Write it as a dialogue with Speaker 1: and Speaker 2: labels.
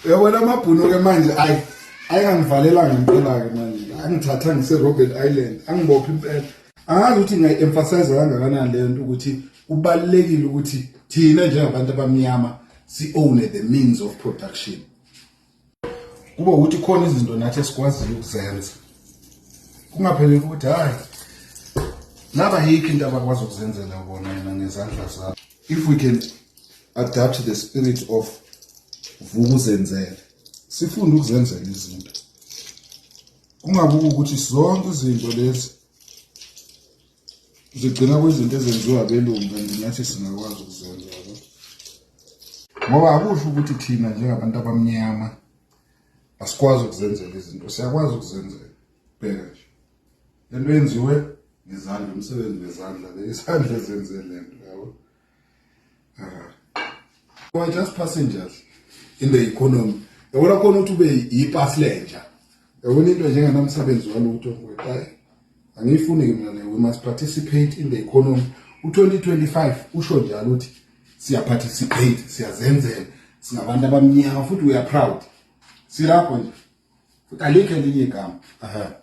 Speaker 1: Uyabona amabhunu-ke manje, ayi, ayengangivalela ngempela-ke manje, angithatha ngise-Robben Island, angibophe impela. Angazi ukuthi ngingayi-emphasize kangakanani leyo nto, ukuthi kubalulekile ukuthi thina njengabantu abamnyama si-own the means of production. Kube ukuthi khona izinto nathi esikwaziyo ukuzenza, kungapheleli ukuthi hhayi, laba yikho into abakwazi ukuzenzela bona yena ngezandla zabo. If we can adapt the spirit of vukuzenzele, sifunde ukuzenzela izinto, kungabuki ukuthi zonke izinto lezi zigcina kwizinto ezenziwa abelungu, kanti nathi singakwazi ukuzenza, yabo. Ngoba akusho ukuthi thina njengabantu abamnyama asikwazi ukuzenzela izinto, siyakwazi ukuzenzela. Bheka nje lento yenziwe ngezandla, umsebenzi wezandla le, isandla ezenze lento, yabo. We are just passengers in the economy, yabona. Khona ukuthi ube yipassenger, yabona, into njenganamsebenzi walutho, hayi, angiyifuni-ke mina leyo. We must participate in the economy. U-2025 usho njalo ukuthi siyaparticipate, siyazenzela, singabantu abamnyama futhi we are proud, silapho nje futhi alikho elinye igama. Aha.